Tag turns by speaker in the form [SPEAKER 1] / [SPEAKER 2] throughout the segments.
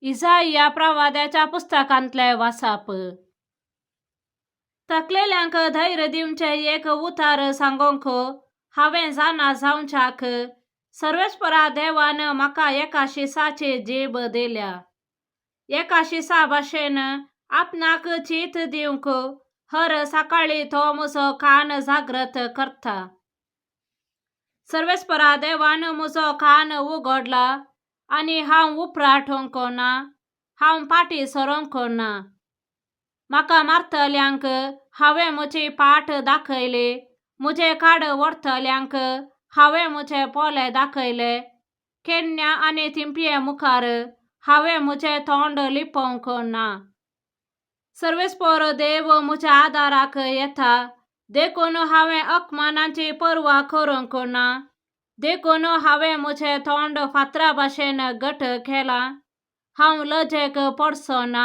[SPEAKER 1] इजाइया प्रवाद्याच्या पुस्तकांतलें वाचप. थकलेल्यांक धैर्य दिवचें एक उतार सांगूंक हांवें जाणा जावच्याक सर्वेस्परा देवान म्हाका एका शिसाची जीब दिल्या. एका शिसा भाशेन आपणाक चीत दिवंक हर सकाळीं तो म्हजो कान जागृत करता. सर्वेस्परा देवान म्हजो कान उगडला आनी हांव उपराटूंक ना, हांव फाटीं सरूंक ना. म्हाका मारतल्यांक हांवें म्हजी पाट दाखयली, म्हजें काड व्हरतल्यांक हांवें म्हजे पोले दाखयले. केन्ना आनी थिंपये मुखार हांवें म्हजें तोंड लिपोवंक ना. सर्वेस्पर देव म्हज्या आदाराक येता, देखून हांवें अपमानाची पर्वा करूंक ना. देखून हांवें म्हजें तोंड फातरा भाशेन घट केलां. हांव लजेक पडचो ना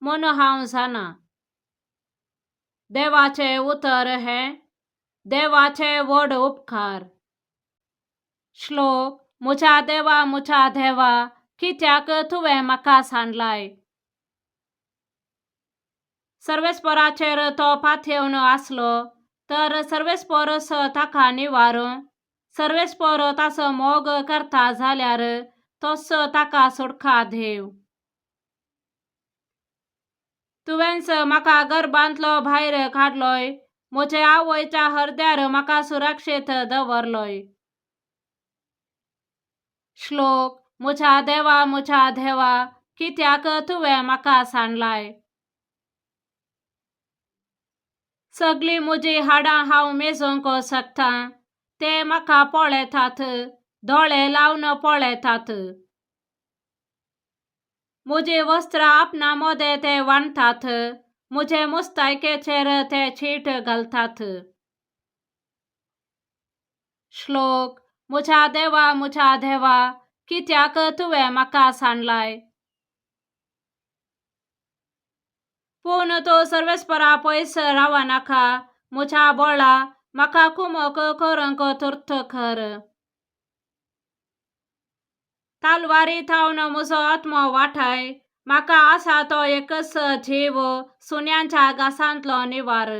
[SPEAKER 1] म्हूण हांव जाणा. देवाचें उतर हें. देवाचे व्हड उपकार. श्लोक. म्हज्या देवा, म्हज्या देवा, कित्याक तुवें म्हाका सांडलाय? सर्वेस्पराचेर तो पातयेवन आसलो तर सर्वेस्परच ताका निवारूं. सर्वेस्पर ताचो मोग करता जाल्यार तोच ताका सुटका देव. तुवेंच म्हाका गर्भांतलो भायर काडलोय, म्हजे आवयच्या हरद्यार म्हाका सुरक्षीत दवरलोय. श्लोक. म्हज्या देवा, म्हज्या देवा, कित्याक तुवें म्हाका सांडलाय? सगळीं म्हजीं हाडां हांव मेजूंक शकतां. ते म्हाका पळयतात, दोळे लावन पळयतात. म्हजीं वस्त्रां आपणा मदें ते वांट्टात, म्हजे मुस्तायकेचेर ते चीट घालतात. श्लोक. म्हज्या देवा, म्हज्या देवा, कित्याक तुवें म्हाका सांडलाय? पूण तूं सर्वेस्परा पयस रावनाका. म्हज्या बळा, म्हाका कुमक करूंक तुर्त कर. तलवारी थावन म्हजो आत्मो वाटाय. म्हाका आसा तो एकच जीव सुण्यांच्या घासांतलो निवार.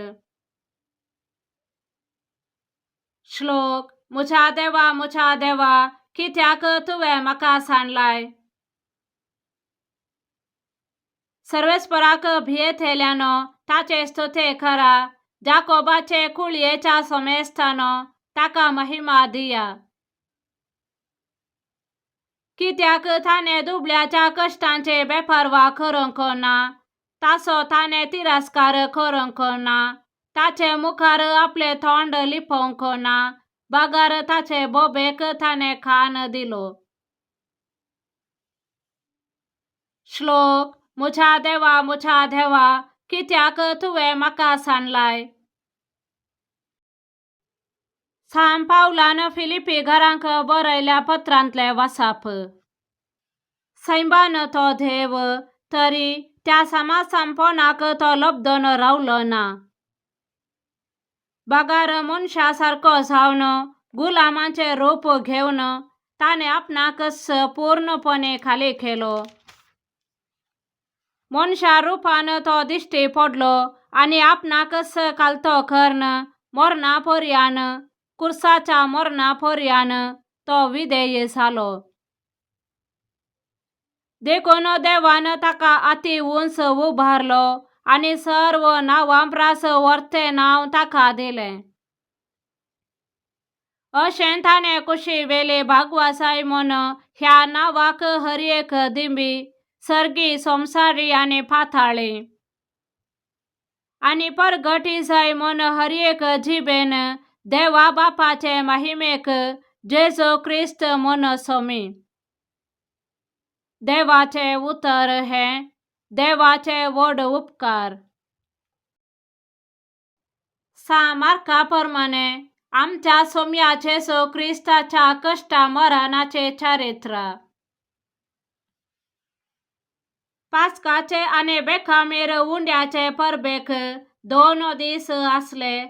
[SPEAKER 1] श्लोक. म्हज्या देवा, म्हज्या देवा, कित्याक तुवें म्हाका सांडलाय? सर्वेस्पराक भियेतल्यानो ताचे स्तुती करा. जाकोबाचे कुळयेच्या समेस्तानो ताका महिमा दिया. कित्याक ताणें दुबळ्याच्या कश्टांची बेपर्वा करूंक ना, ताचो ताणें तिरस्कार करूंक ना. ताचे मुखार आपलें तोंड लिपोवंक ना, बगर ताचे बोबेक ताणें कान दिलो. श्लोक. म्हज्या देवा, म्हज्या देवा, कित्याक तुवें म्हाका सांडलाय? सांत पावलान फिलिपी घरांक बरयल्या पत्रांतलें वाचप. सैमान तो देव, तरी त्या समाजसामपणाक तो लब्दन रावलो ना, बगर मनशा सारको जावन गुलामाचें रूप घेवन ताणें आपणाकच पूर्णपणे खाली केलो. मनशा रुपान तो दिश्टी पडलो आनी आपणाकच खालतो करून मरणा पर्यान, कुर्साच्या मरणा पर्यान तो विधेय जालो. देखून देवान ताका अती उंच उबारलो आनी सर्व नांवां प्रास व्हरतें नांव ताका दिलें. अशें ताणें कुशी वेली भागवासाय म्हूण ह्या नांवाक हर एक दिंबी, सर्गी, संवसारी आनी पाताळी, आनी परगटी जाय म्हूण हर एक जिबेन देवा बापाचे महिमेक जेजू क्रिस्त म्हूण सोमी. देवाचें उतर हें. देवाचे व्हड उपकार. सा मार्का प्रमाणे आमच्या सोम्या जेजू क्रिस्ताच्या कश्टा मरणाचें चरित्र. पास्काचे आनी बेकामेर उंड्याचे परबेक 2 दीस आसले.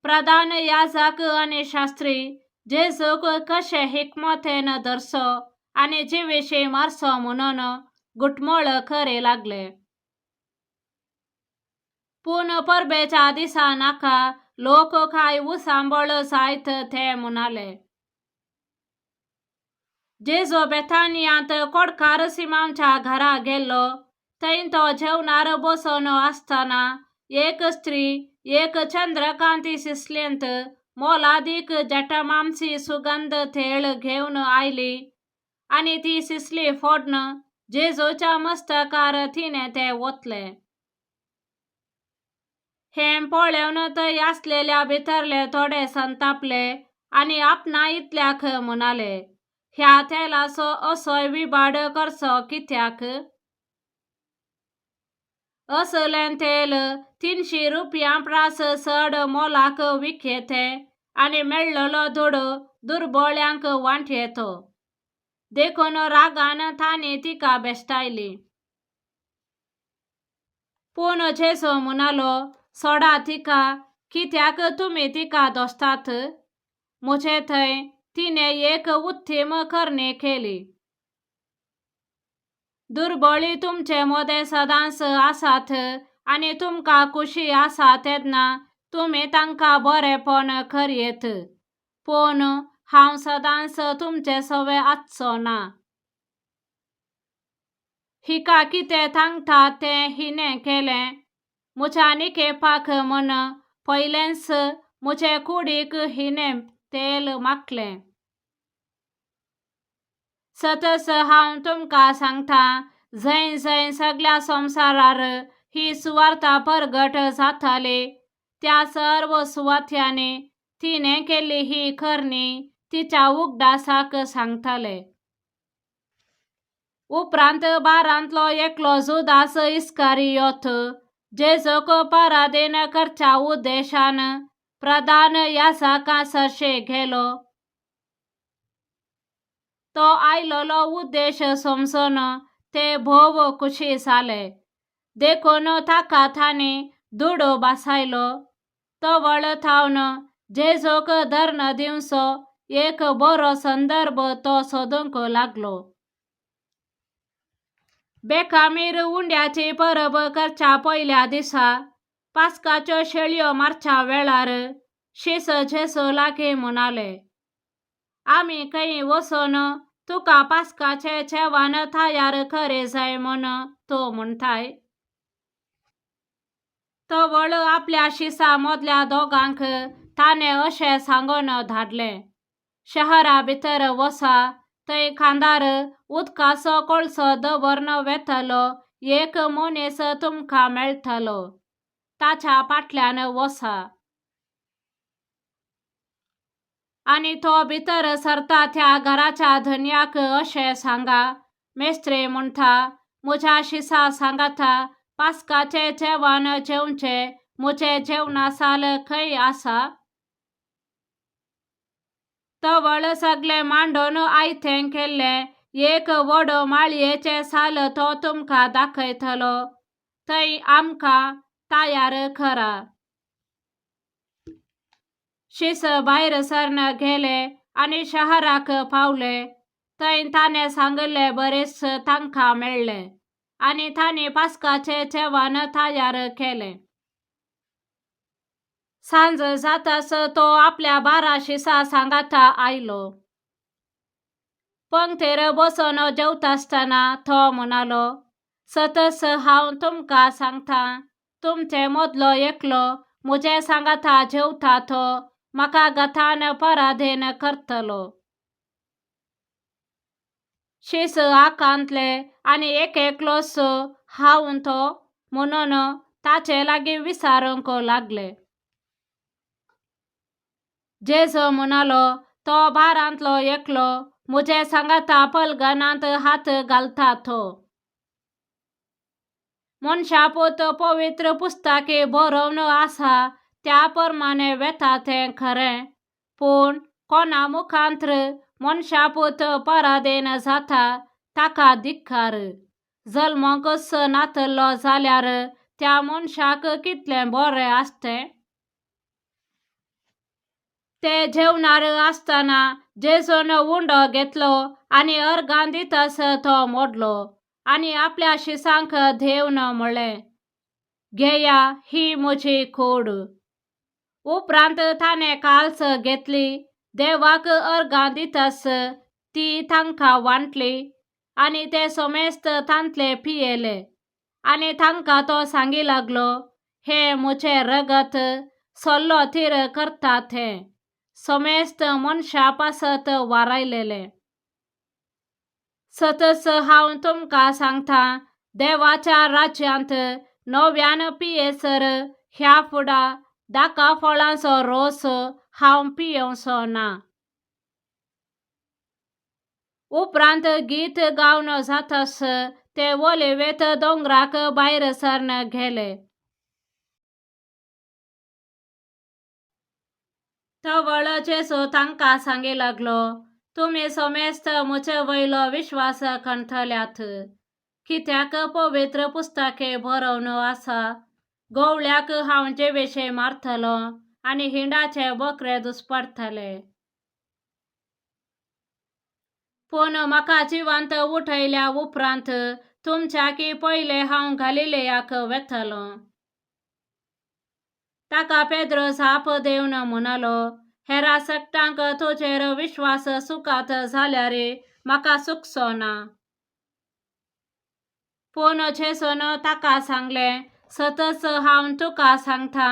[SPEAKER 1] प्रधान याजक आनी शास्त्री जेजूक कशें हिकमतेन धरचो आनी जिविशीं मारचो म्हणून घुटमळ करी लागले. पूण परबेच्या दिसा नाका, लोक काय उसांबळ जायत ते म्हणाले. जेजू बेथानियांत कोडकार सिमांवच्या घरा गेल्लो. थंय तो जेवणार बसून आसतना एक स्त्री एक चंद्रकांती शिसलेंत मोलादीक जटमांसी सुगंध तेल घेवन आयली आनी ती शिसली फोडून जेजूच्या मस्तकार तिणें तें ओतलें. हें पळोवन थंय आसलेल्या भितरले थोडे संतापले आनी आपणा इतल्याक म्हणाले, ह्या तेलाचो असोय विबाड करचो कित्याक? असलें तेल 300 रुपयां प्रास चड मोलाक विकयेतें आनी मेळ्ळलो दुडू दुर्बोळ्यांक वांटयेतो. देखून रागान तांणी तिका भेश्टायली. पूण जेजू म्हणालो, सोडा तिका, कित्याक तुमी तिका दोसतात? म्हजे थंय तिणें एक उत्तीम करणी केली. दुर्बळी तुमचे मदें सदांच आसात आनी तुमकां खुशी आसा तेन्ना तुमी तांकां बरेंपण करयेत, पूण हांव सदांच तुमचे सवे आसचो ना. हिका कितें सांगता तें हिणें केलें, म्हज्या निकेपाक म्हूण पयलेंच म्हजे कुडीक हिणें तेल माखलें. सतच हांव तुमकां सांगता, जंय जंय सगळ्या संवसारार ही सुवार्ता परगट जाताली त्या सर्व सुवात्यांनी तिणें केल्ली ही करणी तिच्या उगडासाक सांगतले. उपरांत बारांतलो एकलो जुदास इस्कारियोत जेजूक पराधीन करच्या उद्देशान प्रधान याजकां सरशी गेलो. तो आयलोलो उद्देश समजून ते भोव खुशी जाले, देखून ताका तांणी दुडू भासायलो. तवळ थावन जेजूक धर्ण दिवचो एक बरो संदर्भ तो सोदूंक लागलो. बेकामीर उंड्याची परब करच्या पयल्या दिसा पास्काच्यो शेळयो मारच्या वेळार शीस जेजू लागीं म्हणाले, आमी खंय वचून तुका पास्काचें जेवण तयार करी जाय म्हूण तूं म्हणटाय? तवळ आपल्या शिसां मदल्या दोगांक ताणें अशें सांगून धाडलें, शहरा भितर वसा, थंय खांदार उदकाचो कळसो दवरून वेतलो एक मनीस तुमकां मेळटलो, ताच्या फाटल्यान वसा. आनी तो भितर सरता त्या घराच्या धनयाक अशें सांगा, मेस्त्री म्हणटा, म्हज्या शिसां सांगाता पास्काचें जेवण जेवचें म्हजें जेवणासाल खंय आसा? तवळ सगळें मांडून आयतें केल्लें एक व्हड माळयेचें साल तो तुमकां दाखयतलो, थंय आमकां तयार करा. शीस भायर सरन गेले आनी शहराक पावले. थंय ताणें सांगिल्ले बरीच तांकां मेळ्ळें आनी तांणी पास्काचें जेवण तयार केलें. सांज जाताच तो आपल्या 12 शिसां सांगाता आयलो. पंक्तीर बसून जेवतासतना तो म्हणालो, सतच हांव तुमकां सांगता, तुमचे मदलो एकलो म्हजे सांगाता जेवता तो म्हाका घतान पराधीन करतलो. शीस आकांतले आनी एक एकलोच हांव तो म्हणून ताचे लागीं विचारूंक लागले. जेजू म्हणालो, तो बारांतलो एकलो म्हजे सांगाता पलगणांत हात घालता तो. मनशापूत पवित्र पुस्तकी बरोवन आसा त्या प्रमाणें वेता तें खरें, पूण कोणा मुखांत्र मनशापूत पराधीन जाता ताका धिक्कार. जल्मूंकच नातलो जाल्यार त्या मनशाक कितलें बरें आसतें. ते जेवणार आसतना जेजून उंडो घेतलो आनी अर्गां दिताच तो मोडलो आनी आपल्या शिसांक धेवन म्हळें, घेया, ही म्हजी कूड. उपरांत ताणें काल्स घेतली, देवाक अर्गां दितस ती तांकां वांटली आनी ते समेस्त तांतले पियेले. आनी तांकां तो सांगी लागलो, हें म्हजें रगत सल्लो तीर करता तें समेस्त मनशा पासत वारायलेलें. सतच हांव तुमकां सांगता, देवाच्या राज्यांत नव्यान पियेसर ह्या फुडा दाका फळांचो रोस हांव पियोवचो ना. उपरांत गीत गावन जातस ते ओलिवेत दोंगराक भायर सरन गेले. तवळ जेजू तांकां सांगी लागलो, तुमी समेस्त म्हजे वयलो विश्वास खणतल्यात, कित्याक पवित्र पुस्तके बरोवन आसा, गोवळ्याक हांव जिवेशे मारतलो आनी हिंडाचे बकरे दुस्पडटले. पूण म्हाका जिवंत उठयल्या उपरांत तुमच्याकी पयले हांव गालिलेयाक वेतलो. ताका पेद्रो जाप दिवन म्हणालो, हेरा सगटांक तुजेर विश्वास चुकत जाल्यार म्हाका चुकचो ना. पूण जेजून ताका सांगलें, सतच हांव तुका सांगता,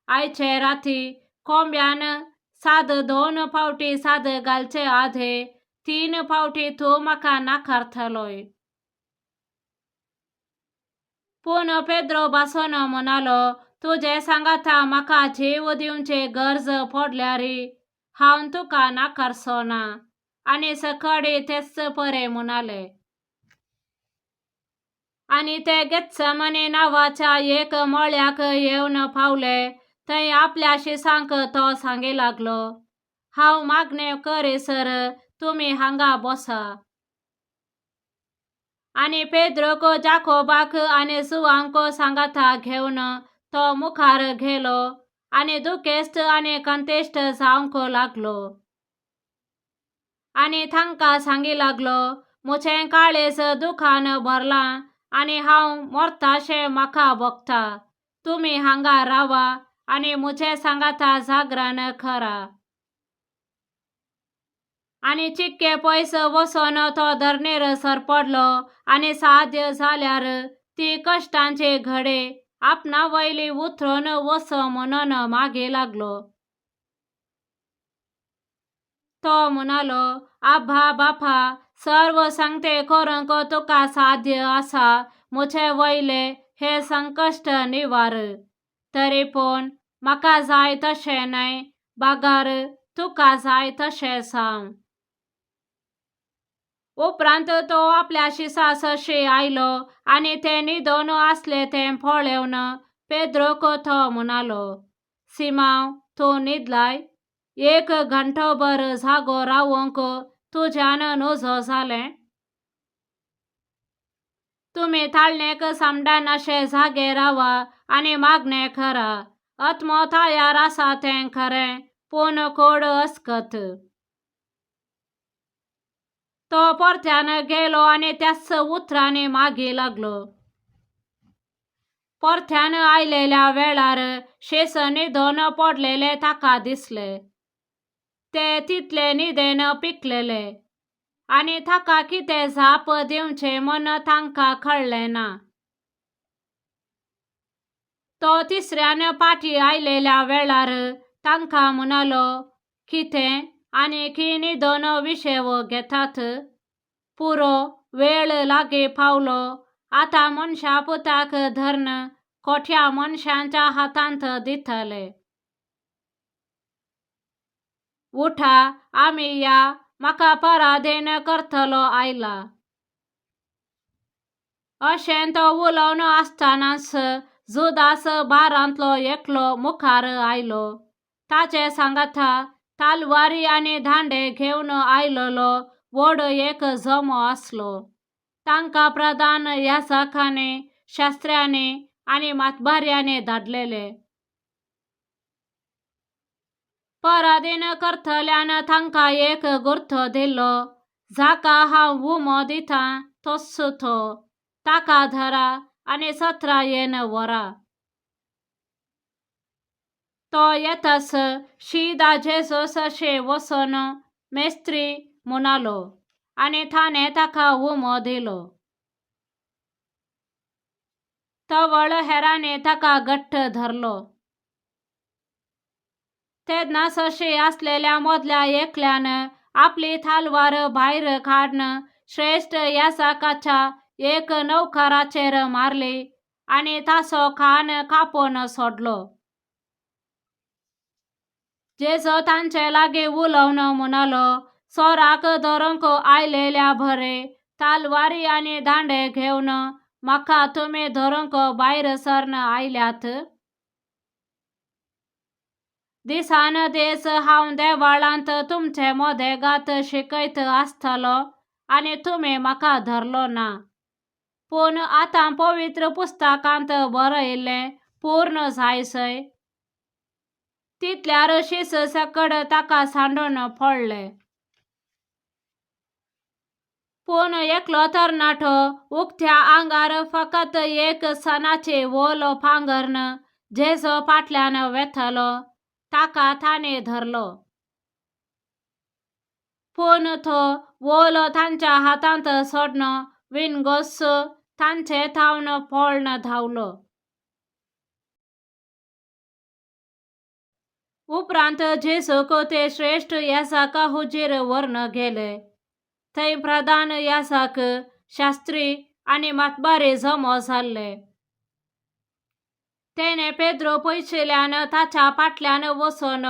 [SPEAKER 1] आयचे राती कोंब्यान साद दोन फावटी साद घालचे आदीं तीन फावटी तूं म्हाका नाकारतलोय. पूण पेद्रो भासून म्हणालो, तुजे सांगाता म्हाका जीव दिवची गरज पडल्यार हांव तुका नाकारचो ना. आनी सकडी तेच परे म्हणाले. आनी ते गेत्समनी नांवाच्या एक मळ्याक येवन पावले. थंय आपल्या शिसांक तो सांगी लागलो, हांव मागणें करीसर तुमी हांगा बसा. आनी पेद्रोक, जाकोबाक आनी जुवांक सांगाता घेवन तो मुखार गेलो आनी दुखेस्त आनी खंतेश्ट जावंक लागलो. आनी तांकां सांगी लागलो, म्हजें काळीज दुखान भरलां आनी हांव मरताशें म्हाका भोगता. तुमी हांगा रावा आनी म्हजें सांगाता जागरण करा. आनी चिक्के पयस वचून तो धरणीर सरपडलो आनी साध्य जाल्यार ती कश्टांची घडी आपणा वयली उतरून वच म्हणून मागी लागलो. तो म्हणालो, आब्बा बापा, सर्व सांगते करूंक तुका साध्य आसा, म्हजे वयले हें संकश्ट निवार. तरी पूण म्हाका जाय तशें न्हय, बगर तुका जाय तशें जावं. उपरांत तो आपल्या शिसा सरशी आयलो आनी ते न्हिदून आसले तें पळोवन पेद्रोक तो म्हणालो, सिमांव, तूं न्हिदलाय? एक घंटोभर जागो रावंक तुज्यान नजो जालें? तुमी ताळणेक समजानाशे जागे रावा आनी मागणें करा. आत्मो तयार आसा तें खरें, पूण कूड अस्कत. तो परत्यान गेलो आनी त्याच उतरांनी मागी लागलो. परत्यान आयलेल्या वेळार शीस न्हिदून पडलेले ताका दिसले. ते तितले न्हिदेन पिकलेले आनी ताका कितें जाप दिवचें म्हूण तांकां कळ्ळें ना. तो तिसऱ्यान फाटीं आयलेल्या वेळार तांकां म्हणालो, कितें आनीक न्हिदून विशेव घेतात? पुरो, वेळ लागीं पावलो. आतां मनशा पुताक धरून खोट्या मनशांच्या हातांत दितले. उठा, आमी या, म्हाका पराधीन करतलो आयला. अशें तो उलोवन आसतनाच जुदास बारांतलो एकलो मुखार आयलो. ताचे सांगाता तलवारी आनी दांडे घेवन आयलेलो व्हड एक जमो आसलो. तांकां प्रधान याजकांनी, शास्त्र्यांनी आनी मातबाऱ्यांनी धाडलेले. पराधीन करतल्यान तांकां एक गुर्तो दिलो, जाका हांव उमो दितां तोच तो. ताका धरा आनी सत्रायेन व्हरा. तो येतास शीदा जेजू सशे वचून मेस्त्री म्हणालो आनी ताणें ताका उमो दिलो. तवळ हेरांनी ताका घट्ट धरलो. तेन्ना सशे आसलेल्या मदल्या एकल्यान आपली तलवार भायर काडून श्रेश्ठ याजकाच्या एक नौकराचेर मारली आनी ताचो कान कापून सोडलो. जेजू तांचे लागीं उलोवन म्हणालो, चोराक धरूंक आयलेल्या बरे तलवारी आनी दांडे घेवन म्हाका तुमी धरूंक भायर सरन आयल्यात? दिसान दीस हांव देवळांत तुमचे मदेगात शिकयत आसतालो आनी तुमी म्हाका धरलो ना. पूण आतां पवित्र पुस्तकांत बरयल्लें पूर्ण जायसय. तितल्यार शीस सकड ताका सांडून पडले. पूण एकलो तरणाटो उकत्या आंगार फकत एक सणाची वोल पांगरून जेजू फाटल्यान वेतालो ताका तांणी धरलो. पूण तो वोल तांच्या हातांत सोडून विनगोस तांचे थावन पळन धांवलो. उपरांत जेजूक ते श्रेश्ठ याजका हुजीर व्हरून गेले. थंय प्रधान याजक, शास्त्री आनी मातबारी जमो जाल्ले. तेणें पेद्रू पयशिल्ल्यान ताच्या फाटल्यान वचून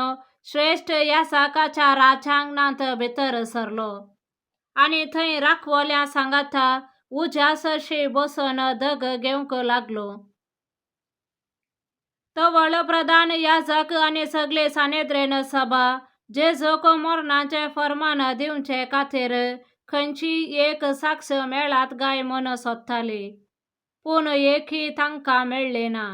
[SPEAKER 1] श्रेश्ठ याजकाच्या राजांगणांत भितर सरलो आनी थंय राखवल्या सांगाता उज्या सरशी बसून दग घेवंक लागलो. तवळ प्रधान याजक आनी सगळे सानेद्रेन सभा जेजूक मरणाचें फर्मान दिवचे खातीर खंयचीय एक साक्ष मेळत काय म्हूण सोदताली, पूण एकय तांकां मेळ्ळी ना.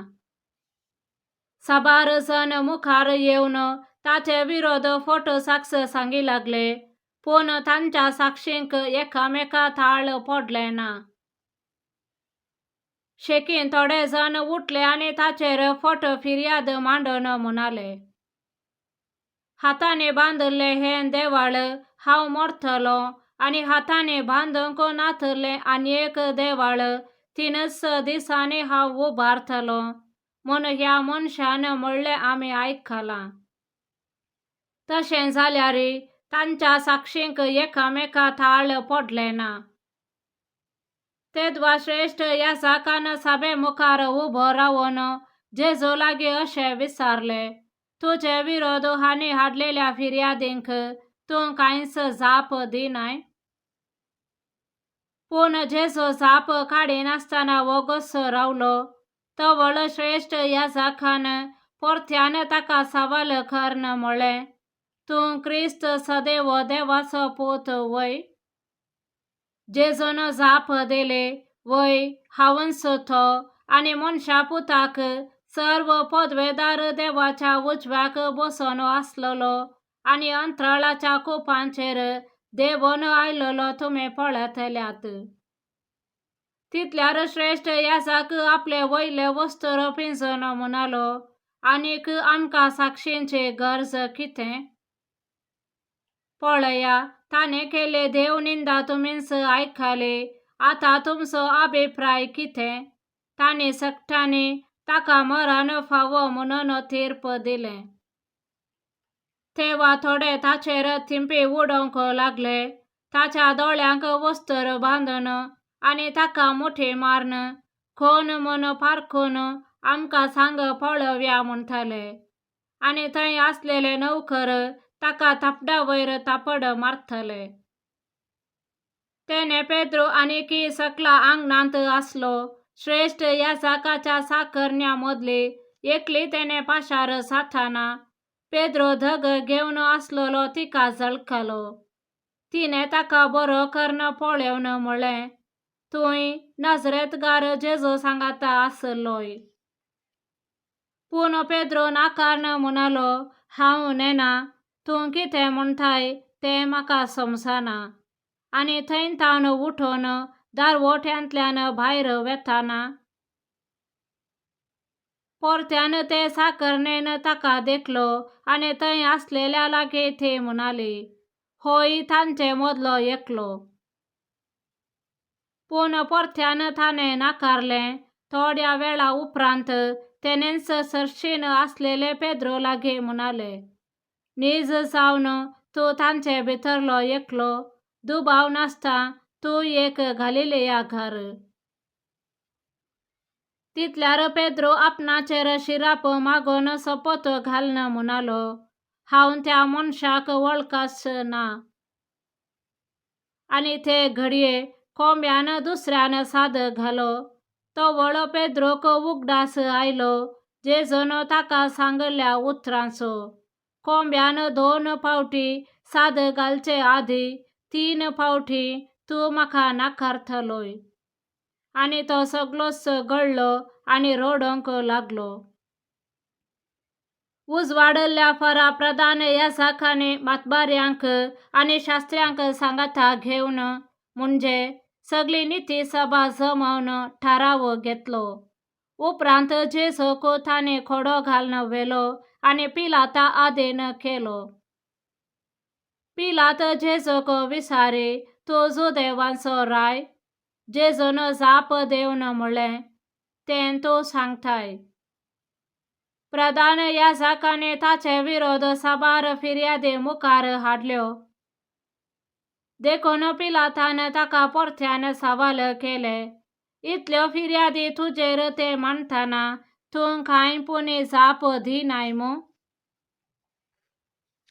[SPEAKER 1] साबार जण मुखार येवन ताचे विरोध फट साक्ष सांगी लागले, पूण तांच्या साक्षींक एकामेका ताळ पडलें ना. शेकीन थोडे जण उठले आनी ताचेर फट फिर्याद मांडून म्हणाले, हातांनी बांदिल्लें हें देवळ हांव मोडटलो आनी हातांनी बांदूंक नातिल्लें आनी एक देवळ 3 दिसांनी हांव उबारतलो म्हूण ह्या मनशान म्हणलें आमी आयकलां. तशें जाल्यार तांच्या साक्षींक एकामेका ताळ पडलें ना. तेदवा श्रेश्ठ याजकान सभे मुखार उबो रावन जेजू लागीं अशें विचारलें, तुजे विरोध हांणी हाडलेल्या फिर्यादींक तूं कांयच जाप दिनाय? पूण जेजू जाप काडिनासतना वोगोच रावलो. तवळ श्रेश्ठ याजकान परत्यान ताका सवाल करून म्हळें, तूं क्रिस्त सदैव देवाचो पूत व्हय? जेजून जाप दिली, व्हय, हांवूच तो आनी मनशा पुताक सर्व पदवेदार देवाच्या उजव्याक बसून आसलेलो आनी अंतराळाच्या कुपांचेर देंवन आयलेलो तुमी पळयतल्यात. तितल्यार श्रेश्ठ याजक आपले वयले वस्त्र पिंजून म्हणालो, आनीक आमकां साक्षींची गरज कितें? पळया, ताणें केल्ली देवनिंदा तुमीच आयकली. आतां तुमचो अभिप्राय कितें? तांणी सगळ्यांनी ताका मरण फावो म्हणून तीर्प दिलें. तेवा थोडे ताचेर थिंपी उडोवंक लागले, ताच्या दोळ्यांक वस्त्र बांदून आनी ताका मुठी मारून कोण म्हूण पारखून आमकां सांग पळोवया म्हणटाले. आनी थंय आसलेले नौकर ताका थापडा वयर थापड मारतले. तेणें पेद्रू आनीकय सकला आंगणांत आसलो. श्रेश्ठ याजकाच्या चाकरण्या मदली एकली तेणें पाशार जाताना पेद्रू धग घेवन आसलेलो तिका झळकलो. तिणें ताका बरो करून पळोवन म्हळें, तूंय नाजरेतगार जेजू सांगाता आसलोय. पूण पेद्रू नाकारून म्हणालो, हांव नेणा, तूं कितें म्हणटाय तें म्हाका समजना. आनी थंय थावन उठून दारवट्यांतल्यान भायर वेताना? परत्यान ते साकरणेन ताका देखलो आनी थंय आसलेल्या लागीं ती म्हणाली, होय तांचे मदलो एकलो. पूण परत्यान ताणें नाकारलें. थोड्या वेळा उपरांत तेणेंच सरशीन आसलेले पेद्रो लागीं म्हणालें, नीज जावन तूं तांचे भितरलो एकलो, दुबाव नासता तूं एक गालिलेयाकार. तितल्यार पेद्रो आपणाचेर शिराप मागून सोपोत घालून म्हणालो, हांव त्या मनशाक वळखच ना. आनी ते घडये कोंब्यान दुसऱ्यान साद घालो. तवळ पेद्रोक उगडास आयलो जेजून ताका सांगिल्ल्या उतरांचो, कोंब्यान दोन फावटी साद घालचे आदीं तीन फावटी तूं म्हाका नाकारतलोय. आनी तो सगलोच गळ्ळो आनी रडूंक लागलो. उजवाडल्ल्या फरा प्रधान याजकांनी मातबाऱ्यांक आनी शास्त्र्यांक सांगाता घेवन, म्हणजे सगळी निती सभा जमोवन थाराव घेतलो. उपरांत जेजूक तांणी खोडो घालून व्हेलो आनी पिलाता आदीन केलो. पिलात जेजूक विचारी, तूं जुदेवांचो राय? जेजून जाप दिवन म्हळें, तें तूं सांगताय. प्रधान याजकांनी ताचे विरोध साबार फिर्यादी मुखार हाडल्यो. देखून पिलातान ताका परत्यान सवाल केलें, इतल्यो फिर्यादी तुजेर ते मांडटना तूं कांय पुणी जाप दिनाय मूं?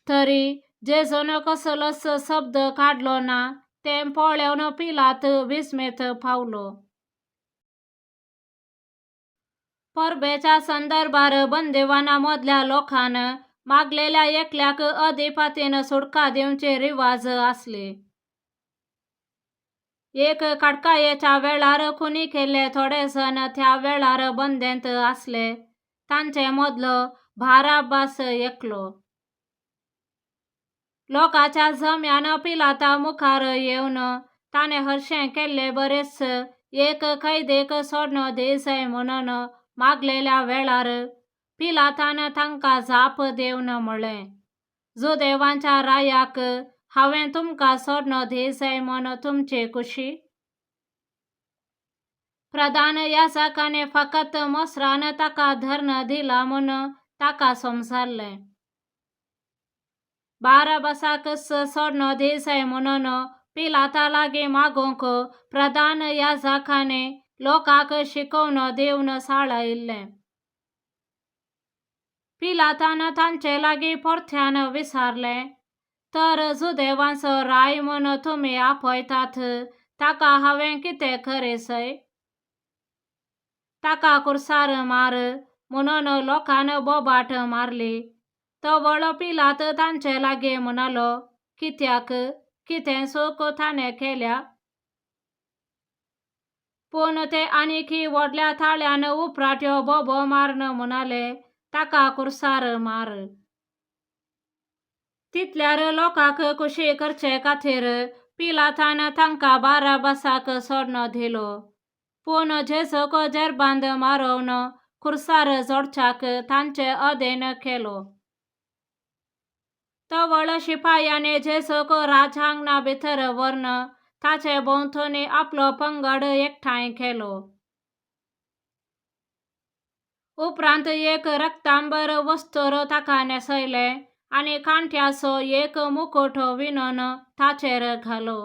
[SPEAKER 1] तरी जेजून कसलोच शब्द काडलो ना तें पळोवन पिलात विस्मीत पावलो. परबेच्या संदर्भार बंदिवाना मदल्या लोकान मागलेल्या एकल्याक अदिपातीन सुटका दिवची रिवाज आसली. एक काडकायेच्या वेळार खुनी केल्ले थोडे जण त्या वेळार बंदेंत आसले. तांचे मदलो बाराबास एकलो. लोकांच्या जम्यान पिलाता मुखार येवन ताणें हरशें केल्ले बरेच एक कैदीक सोडून दिजाय म्हणून मागलेल्या वेळार पिलातान तांकां जाप दिवन म्हळें, जुदेवांच्या रायाक हांवें तुमकां सोडून दिजाय म्हूण तुमची खुशी? प्रधान याजकांनी फकत मोसरान ताका धरून दिला म्हूण ताका समजल्लें. बाराबासाकच सोडून दिजाय म्हणून पिलाता लागीं मागूंक प्रधान याजकांनी लोकांक शिकोवन दिवन चाळयल्लें. पिलातान तांचे लागीं परत्यान विचारलें, तर जुदेवांचो राय म्हूण तुमी आपयतात ताका हांवें कितें करीजाय? ताका खुर्सार मार म्हणून लोकान बोबाट मारली. तवळ पिलात तांचे लागीं म्हणालो, कित्याक, कितें चूक ताणें केल्या? पूण ते आनीकी व्हडल्या ताळ्यान उपराट्यो बोबो मारून म्हणाले, ताका खुर्सार मार. तितल्यार लोकांक खुशी करचे खातीर पिलातान तांकां बाराबासाक सोडून दिलो. पूण जेजूक जेरबांद मारोवन खुर्सार जोडच्याक तांचे अधीन केलो. तवळ शिपायांनी जेजूक राजांगणा भितर व्हरून ताचे भोंवतणी आपलो पंगड एकठांय केलो. उपरांत एक रक्तांबर वस्त्र ताका न्हेसयलें आनी कांट्याचो एक मुकुट विणून ताचेर घालो.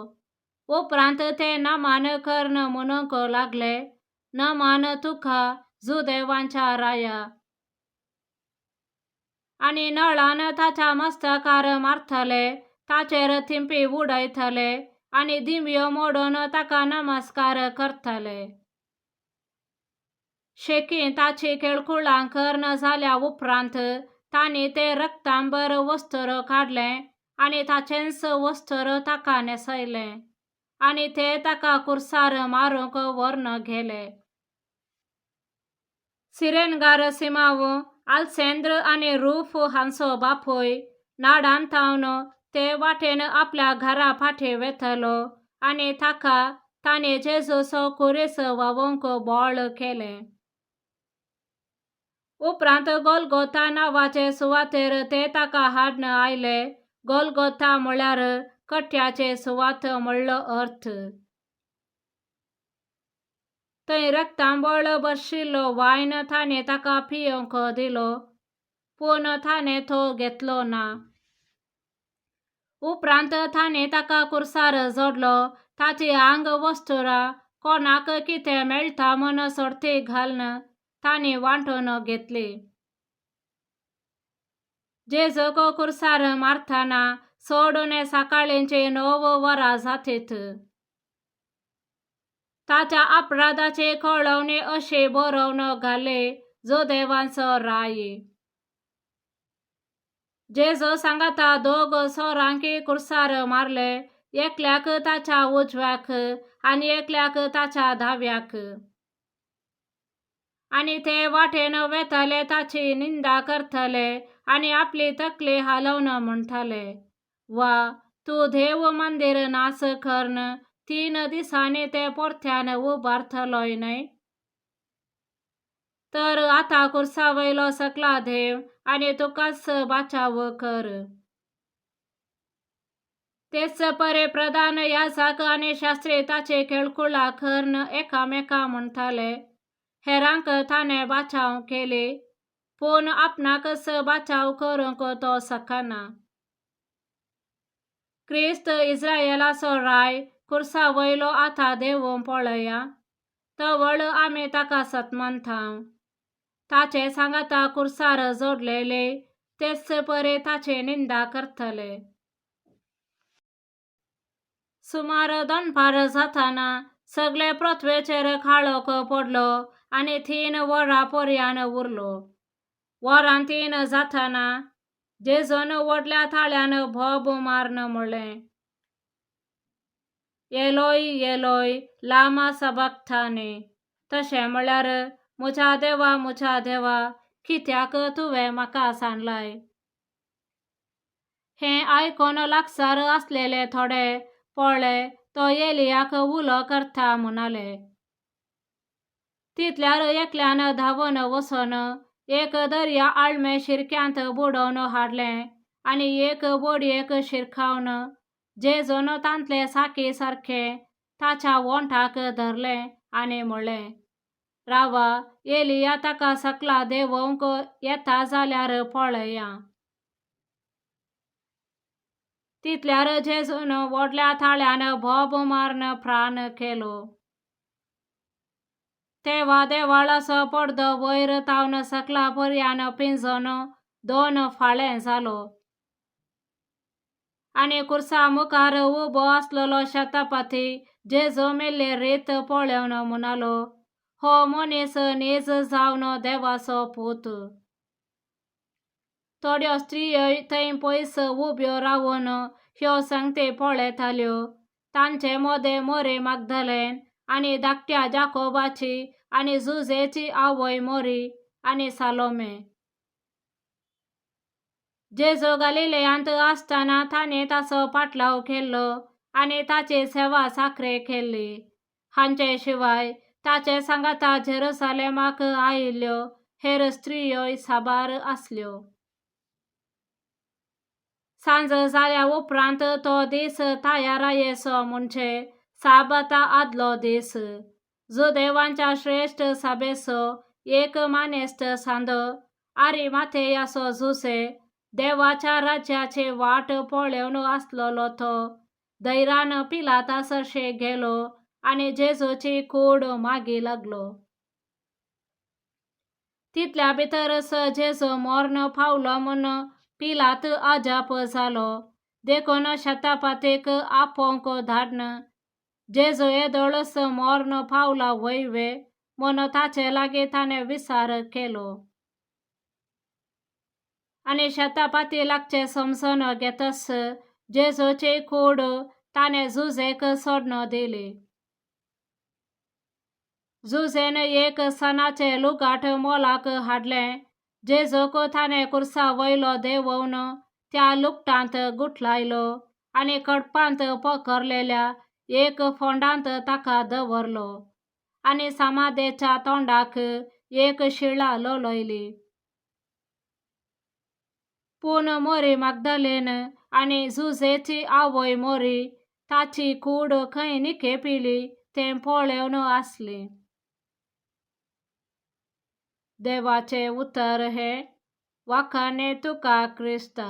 [SPEAKER 1] उपरांत ते नमन करून म्हणूंक लागले, नमन तुका जुदेवांच्या राया. आनी नळान ताच्या मस्तकार मारतले, ताचेर थिंपी उडयतले आनी दिमयो मोडून ताका नमस्कार करतले. शेकीं ताची केळकुळां करून जाल्या उपरांत तांणी तें रक्तांबर वस्त्र काडलें आनी ताचेंच वस्त्र ताका न्हेसयलें आनी ते ताका खुर्सार मारूंक व्हरून गेले. सिरेनगार सिमांव, आलसेंद्र आनी रूफ हांचो बापूय, नाडांत थावन ते वाटेन आपल्या घरा फाटीं वेतालो आनी ताका ताणें जेजूचो खुरीस व्हांवूंक बळ केलें. उपरांत गोलगोथा नांवाचे सुवातेर ते ताका हाडून आयले. गोलगोथा म्हळ्यार कट्ट्याचे सुवात म्हळ्ळो अर्थ. थंय रक्तांबळ भरशिल्लो वायन ताणें ताका पिवंक दिलो, पूण ताणें तो घेतलो ना. उपरांत ताणें ताका खुर्सार जोडलो. ताची आंग वस्तुरां कोणाक कितें मेळटा म्हूण सोर्ती घालून तांणी वांटून घेतली. जेजूक खुर्सार मारतना चड सकाळींचीं 9 वरां जातीत. ताच्या अपराधाची कळोवणी अशी बरोवन घाली, जुदेवांचो राय. जेजू सांगाता दोग चोरांकय खुर्सार मारले, एकल्याक ताच्या उजव्याक आनी एकल्याक ताच्या दाव्याक. आनी ते वाटेन वेताले ताची निंदा करताले आनी आपली तकली हालोवन म्हणटाले, वा, तूं देव मंदीर नाश करून 3 दिसांनी तें परत्यान उबारतलोय न्हय? तर आतां खुर्सा वयलो सकला देव आनी तुकाच बाचाव कर. तेच परी प्रधान याजक आनी शास्त्री ताची खेळकुळां करून एकामेका म्हणटाले, हेरांक ताणें बाचाव केली, पूण आपणाकच बाचाव करूंक तो शकना. क्रिस्त इस्रायलाचो राय खुर्सा वयलो आतां देवूं पळया, तवळ आमी ताका सतमानता. ताचे सांगाता खुर्सार जोडलेले तेच परी ताची निंदा करतले. सुमार दनपार जातना सगळे पृथ्वेचेर काळोख पडलो आनी 3 वरां पर्यान उरलो. वरां 3 जातना जेजून व्हडल्या ताळ्यान बोब मारून म्हणलें, एलोय एलोय लामा सबक्तानी, तशें म्हळ्यार म्हज्या देवा म्हज्या देवा कित्याक तुवें म्हाका सांडलाय? हें आयकून लागसार आसलेले थोडे पळय तो एलियाक उलो करता म्हणाले. तितल्यार एकल्यान धांवन वचून एक दर्या आळमें शिरक्यांत बुडोवन हाडलें आनी एक बोडयेक शिरकावन जेजून तांतले साकी सारकें ताच्या ओंठाक धरलें आनी म्हणलें, रावा, एलिया ताका सकला देंवोवंक येता जाल्यार पळया. तितल्यार जेजून व्हडल्या ताळ्यान बोब मारून प्राण केलो. तेवा देवळाचो पडदो वयर तावन सकला पर्यान पिंजून 2 फाळे जालो आनी खुर्सा मुखार उबो आसलेलो शतपथी जेजू मेल्ली रीत पळोवन म्हणालो, हो मनीस नीज जावन देवाचो पूत. थोड्यो स्त्रियो थंय पयस उब्यो रावन ह्यो संगती पळयताल्यो. तांचे मदें मोरी मागदलेन आनी धाकट्या जाकोबाची आनी जुजेची आवय मोरी आनी सालोमे. जेजू गालिलेयांत आसतना ताणें ताचो पाटलाव केल्लो आनी ताची सेवा साखरे केल्ली. हांचे शिवाय ताचे सांगाता जेरुसलेमाक आयिल्ल्यो हेर स्त्रियोय साबार आसल्यो. सांज जाल्या उपरांत तो दीस तयारायेचो म्हणजे साबाता आदलो दीस. जुदेवांच्या श्रेश्ठ सभेचो एक मानेस्त सांदो आरिमाथेयाचो जुसे देवाच्या राज्याची वाट पळोवन आसलेलो तो धैर्यान पिलाता सरशे गेलो आनी जेजूची कूड मागी लागलो. तितल्या भितरच जेजू मर्ण पावलो म्हूण पिलात अजाप जालो. देखून शतपथीक आपोवंक धाडन जेजू येदोळच मर्ण पावला व्हय वे म्हूण ताचे लागीं ताणें विचार केलो. आनी शतपथी लागचें समजून घेतच जेजूची कूड ताणें जुजेक सोडून दिली. जुजेन एक सणाचें लुगाट मोलाक हाडलें. जेजूक ताणें खुर्सा वयलो देंवोवन त्या लुगटांत गुठलायलो आनी खडपांत पोखरलेल्या एक फोंडांत ताका दवरलो आनी समाधेच्या तोंडाक एक शिळा लोलयली. पूण मोरी मागदलेन आनी जुजेची आवय मोरी ताची कूड खंय निखेपिली तें पळोवन आसली. देवाचें उतर हें. वाखाणे तुका क्रिस्ता.